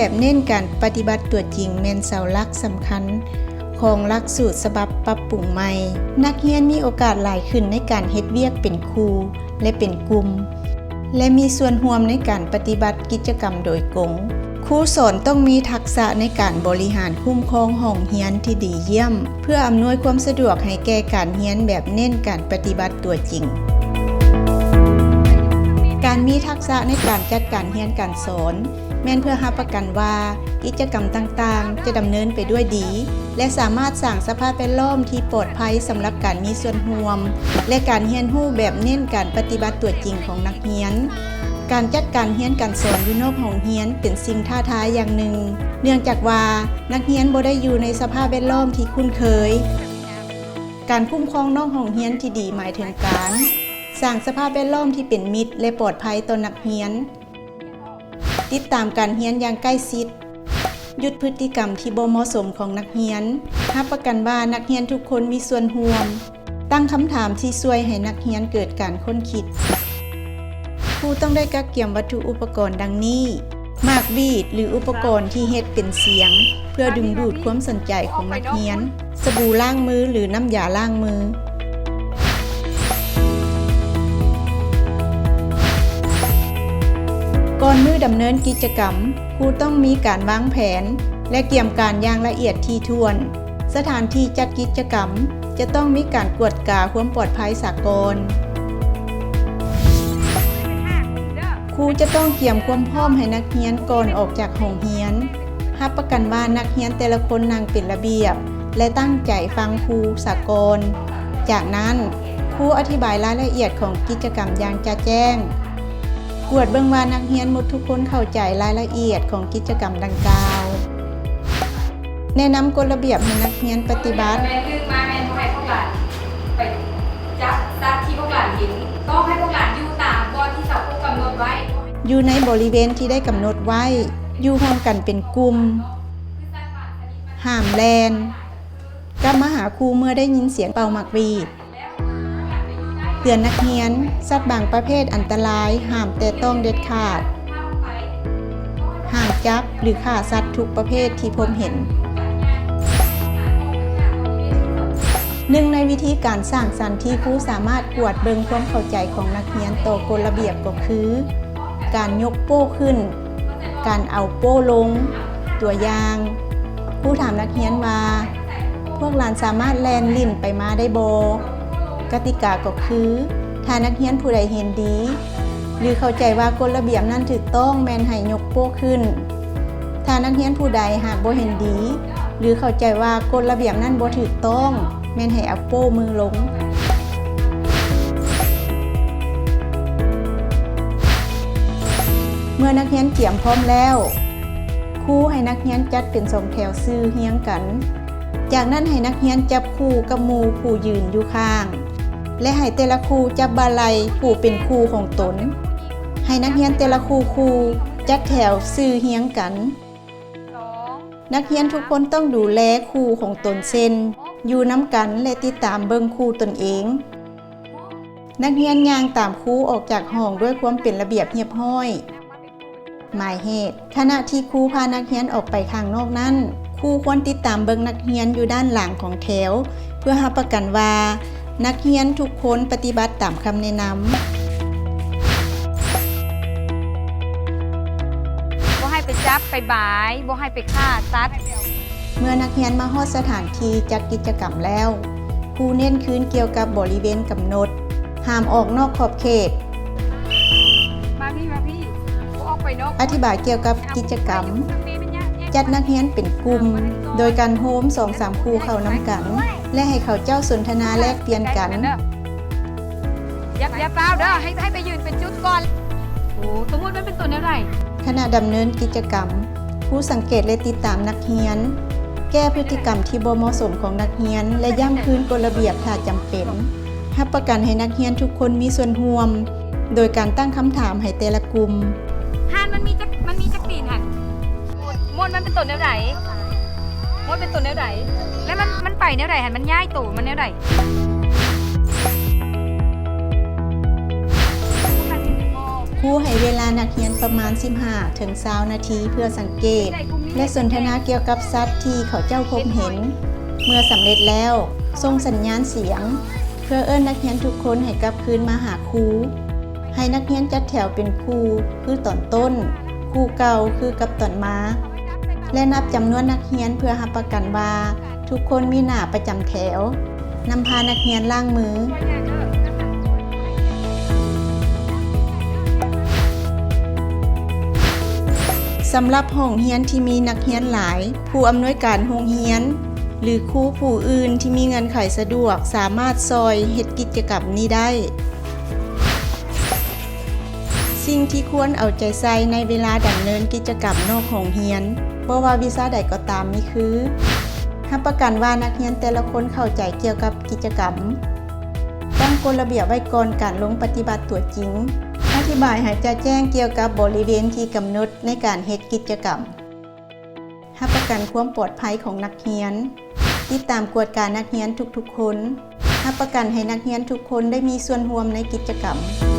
ແບບເນັ້ນການປະຕິບັດຕົວຈິງແມ່ນເສົາຫຼັກສຳຄັນຂອງຫຼັກສູດສະບັບປັບປຸງໃໝ່. ນັກຮຽນມີໂອກາດຫຼາຍຂຶ້ນໃນການເຮັດວຽກເປັນຄູ່ ແລະ ເປັນກຸ່ມ ແລະ ມີສ່ວນຮ່ວມໃນການປະຕິບັດກິດຈະກຳໂດຍກົງ. ຄູສອນຕ້ອງມີທັກສະໃນການບໍລິຫານຄຸ້ມຄອງຫ້ອງຮຽນທີ່ດີຢ້ຽມ ເພື່ອອຳນວຍຄວາມສະດວກໃຫ້ແກ່ການຮຽນແບບເນັ້ນການປະຕິບັດຕົວຈິງ. ການມີທັກສະໃນການຈັດການຮຽນການສອນ ແມ່ນເພື່ອຮັບປະກັນວ່າກິດຈະກຳຕ່າງໆຈະດຳເນີນໄປດ້ວຍດີ ແລະ ສາມາດສ້າງສະພາບແວດລ້ອມທີ່ປອດໄພສຳລັບການມີສ່ວນຮ່ວມ ແລະ ການຮຽນຮູ້ແບບເນັ້ນການປະຕິບັດຕົວຈິງຂອງນັກຮຽນ. ການຈັດການຮຽນການສອນຢູ່ນອກຫ້ອງຮຽນເປັນສິ່ງທ້າທາຍຢ່າງໜຶ່ງ, ເນື່ອງຈາກວ່ານັກຮຽນບໍ່ໄດ້ຢູ່ໃນສະພາບແວດລ້ອມທີ່ຄຸ້ນເຄີຍ. ການຄຸ້ມຄອງນອກຫ້ອງຮຽນທີ່ດີໝາຍເຖິງການສ້າງສະພາບແວດລ້ອມທີ່ເປັນມິດ ແລະ ປອດໄພຕໍ່ນັກຮຽນ. ຕິດຕາມການຮຽນຢ່າງໃກ້ຊິດ, ຢຸດພຶດຕິກຳທີ່ບໍ່ເໝາະສົມຂອງນັກຮຽນ, ຮັບປະກັນວ່ານັກຮຽນທຸກຄົນມີສ່ວນຮ່ວມ, ຕັ້ງຄຳຖາມທີ່ຊ່ວຍໃຫ້ນັກຮຽນເກີດການຄົ້ນຄິດ. ຄູຕ້ອງໄດ້ກະກຽມວັດຖຸອຸປະກອນດັ່ງນີ້: ໝາກຫວີດ ຫຼື ອຸປະກອນທີ່ເຮັດເປັນສຽງ ເພື່ອດຶງດູດຄວາມສົນໃຈຂອງນັກຮຽນ, ສະບູລ້າງມື ຫຼື ນ້ຳຢາລ້າງມື. ກ່ອນມື້ດຳເນີນກິດຈະກຳ, ຄູຕ້ອງມີການວາງແຜນ ແລະ ກຽມການຢ່າງລະອຽດຖີ່ຖ້ວນ. ສະຖານທີ່ຈັດກິດຈະກຳຈະຕ້ອງມີການກວດກາຄວາມປອດໄພສາກອນ. ຄູຈະຕ້ອງກຽມຄວາມພ້ອມໃຫ້ນັກຮຽນກ່ອນອອກຈາກຫ້ອງຮຽນ. ຮັບປະກັນວ່ານັກຮຽນແຕ່ລະຄົນນັ່ງເປັນລະບຽບ ແລະ ຕັ້ງໃຈຟັງຄູສາກອນ. ຈາກນັ້ນ, ຄູອະທິບາຍລາຍລະອຽດຂອງກິດຈະກຳຢ່າງຈະແຈ້ງ. ກວດເບິ່ງວ່ານັກຮຽນໝົດທຸກຄົນເຂົ້າໃຈລາຍລະອຽດຂອງກິດຈະກຳດັ່ງກ່າວ. ແນະນຳກົດລະບຽບໃຫ້ນັກຮຽນປະຕິບັດ. ແມ່ນ ແມ່ນ ແມ່ນ ບໍ່ໃຫ້ພວກຫຼານໄປຈັບສັດທີ່ພວກຫຼານເຫັນ. ຕ້ອງໃຫ້ພວກຫຼານຢູ່ຕາມບ່ອນທີ່ສັງຄົມກຳນົດໄວ້. ຢູ່ໃນບໍລິເວນທີ່ໄດ້ກຳນົດໄວ້. ຢູ່ຮ່ວມກັນເປັນກຸ່ມ. ຫ້າມແລ່ນ. ກັບມາຫາຄູເມື່ອໄດ້ຍິນສຽງເປົ່າໝາກຫວີດ. ເຕືອນນັກຮຽນ, ສັດບາງປະເພດອັນຕະລາຍ ຫ້າມແຕະຕ້ອງເດັດຂາດ. ຫ້າມຈັບ ຫຼື ຂ້າສັດທຸກປະເພດທີ່ພົບເຫັນ. ໜຶ່ງໃນວິທີການສ້າງສັນທີ່ຄູສາມາດກວດເບິ່ງຄວາມເຂົ້າໃຈຂອງນັກຮຽນຕໍ່ກົດລະບຽບກໍຄື ການຍົກໂປ້ຂຶ້ນ, ການເອົາໂປ້ລົງ. ຕົວຢ່າງ, ຄູຖາມນັກຮຽນວ່າ, ພວກຫຼານສາມາດແລ່ນຫຼິ້ນໄປມາໄດ້ບໍ່? ກະຕິກາກໍຄື ຖ້ານັກຮຽນຜູ້ໃດເຫັນດີ ຫຼື ເຂົ້າໃຈວ່າກົດລະບຽບນັ້ນຖືກຕ້ອງ ແມ່ນໃຫ້ຍົກໂປ້ຂຶ້ນ. ຖ້ານັກຮຽນຜູ້ໃດຫາກບໍ່ເຫັນດີ ຫຼື ເຂົ້າໃຈວ່າກົດລະບຽບນັ້ນບໍ່ຖືກຕ້ອງ, ແມ່ນໃຫ້ເອົາໂປ້ມືລົງ. ເມື່ອນັກຮຽນກຽມພ້ອມແລ້ວ, ຄູໃຫ້ນັກຮຽນຈັດເປັນສອງແຖວຊື່ຮຽງກັນ. ຈາກນັ້ນໃຫ້ນັກຮຽນຈັບຄູ່ກັບໝູ່ຜູ້ຢືນຢູ່ຂ້າງ ແລະ ໃຫ້ແຕ່ລະຄູ່ຈັບບ່າໄຫຼ່ຜູ້ເປັນຄູ່ຂອງຕົນ. ໃຫ້ນັກຮຽນແຕ່ລະຄູ່ຄູ່ຈັດແຖວຊື່ຮຽງກັນ. ນັກຮຽນທຸກຄົນຕ້ອງດູແລຄູ່ຂອງຕົນ ເຊັ່ນ ຢູ່ນຳກັນ ແລະ ຕິດຕາມເບິ່ງຄູ່ຕົນເອງ. ນັກຮຽນຍ່າງຕາມຄູອອກຈາກຫ້ອງດ້ວຍຄວາມເປັນລະບຽບຮຽບຮ້ອຍ. ໝາຍເຫດ, ຂະນະທີ່ຄູພານັກຮຽນອອກໄປຂ້າງນອກນັ້ນ, ຄູຄວນຕິດຕາມເບິ່ງນັກຮຽນຢູ່ດ້ານຫຼັງຂອງແຖວ ເພື່ອຮັບປະກັນວ່າ ນັກຮຽນທຸກຄົນປະຕິບັດຕາມຄຳແນະນຳ. ບໍ່ໃຫ້ໄປຈັບ, ໄປບາຍ, ບໍ່ໃຫ້ໄປຂ້າສັດ. ເມື່ອນັກຮຽນມາຮອດສະຖານທີ່ຈັດກິດຈະກຳແລ້ວ, ຄູເນັ້ນຄືນກ່ຽວກັບບໍລິເວນກຳນົດ, ຫ້າມອອກນອກຂອບເຂດ. ມາພີ້, ມາພີ້. ອອກໄປນອກ. ອະທິບາຍກ່ຽວກັບກິດຈະກຳ. ຈັດນັກຮຽນເປັນກຸ່ມ, ໂດຍການໂຮມສອງສາມຄູ່ເຂົ້ານຳກັນ ແລະ ໃຫ້ເຂົາເຈົ້າສົນທະນາແລກປ່ຽນກັນ. ຢ່າ, ຢ່າຟ້າວເດີ, ໃຫ້, ໃຫ້ໄປຢືນເປັນຈຸດກ່ອນ. ໂອ້, ສົມມຸດມັນເປັນຕົວແນວໃດ? ຂະນະດຳເນີນກິດຈະກຳ, ຄູສັງເກດ ແລະ ຕິດຕາມນັກຮຽນ, ແກ້ພຶດຕິກຳທີ່ບໍ່ເໝາະສົມຂອງນັກຮຽນ ແລະ ຢ້ຳຄືນກົດລະບຽບຖ້າຈຳເປັນ. ຮັບປະກັນໃຫ້ນັກຮຽນທຸກຄົນມີສ່ວນຮ່ວມ ໂດຍການຕັ້ງຄຳຖາມໃຫ້ແຕ່ລະກຸ່ມ. ຫ່ານມັນມີຈັກ, ມັນມີຈັກຕີນຫັ້ນ? ມົດ, ມົດມັນເປັນຕົວແນວໃດ? ມົດເປັນຕົວແນວໃດ? ແລ້ວມັນ, ມັນໄປແນວໃດຫັ້ນ? ມັນຍ້າຍໂຕມັນແນວໃດ? ມັນເຫັນບໍ່? ຄູໃຫ້ເວລານັກຮຽນປະມານສິບຫ້າເຖິງຊາວນາທີເພື່ອສັງເກດ ແລະ ສົນທະນາກ່ຽວກັບສັດທີ່ເຂົາເຈົ້າພົບເຫັນ. ເມື່ອສຳເລັດແລ້ວ, ສົ່ງສັນຍານສຽງ ເພື່ອເອີ້ນນັກຮຽນທຸກຄົນໃຫ້ກັບຄືນມາຫາຄູ. ໃຫ້ນັກຮຽນຈັດແຖວເປັນຄູ່ຄືຕອນຕົ້ນ, ຄູ່ເກົ່າຄືກັບຕອນມາ ແລະ ນັບຈຳນວນນັກຮຽນເພື່ອຮັບປະກັນວ່າທຸກຄົນມີໜ້າປະຈຳແຖວ. ນຳພານັກຮຽນລ້າງມື. ສຳລັບຫ້ອງຮຽນທີ່ມີນັກຮຽນຫຼາຍ, ຜູ້ອຳນວຍການໂຮງຮຽນ ຫຼື ຄູຜູ້ອື່ນທີ່ມີເງື່ອນໄຂສະດວກ ສາມາດຊ່ອຍເຮັດກິດຈະກຳນີ້ໄດ້. ສິ່ງທີ່ຄວນເອົາໃຈໃສ່ໃນເວລາດຳເນີນກິດຈະກຳນອກຫ້ອງຮຽນ, ບໍ່ວ່າວິຊາໃດກໍຕາມ, ມີຄື: ຮັບປະກັນວ່ານັກຮຽນແຕ່ລະຄົນເຂົ້າໃຈກ່ຽວກັບກິດຈະກຳ, ຕັ້ງກົດລະບຽບໄວ້ກ່ອນການລົງປະຕິບັດຕົວຈິງ, ອະທິບາຍໃຫ້ຈະແຈ້ງກ່ຽວກັບບໍລິເວນທີ່ກຳນົດໃນການເຮັດກິດຈະກຳ. ຮັບປະກັນຄວາມປອດໄພຂອງນັກຮຽນ, ຕິດຕາມກວດການັກຮຽນທຸກໆຄົນ, ຮັບປະກັນໃຫ້ນັກຮຽນທຸກຄົນໄດ້ມີສ່ວນຮ່ວມໃນກິດຈະກຳ.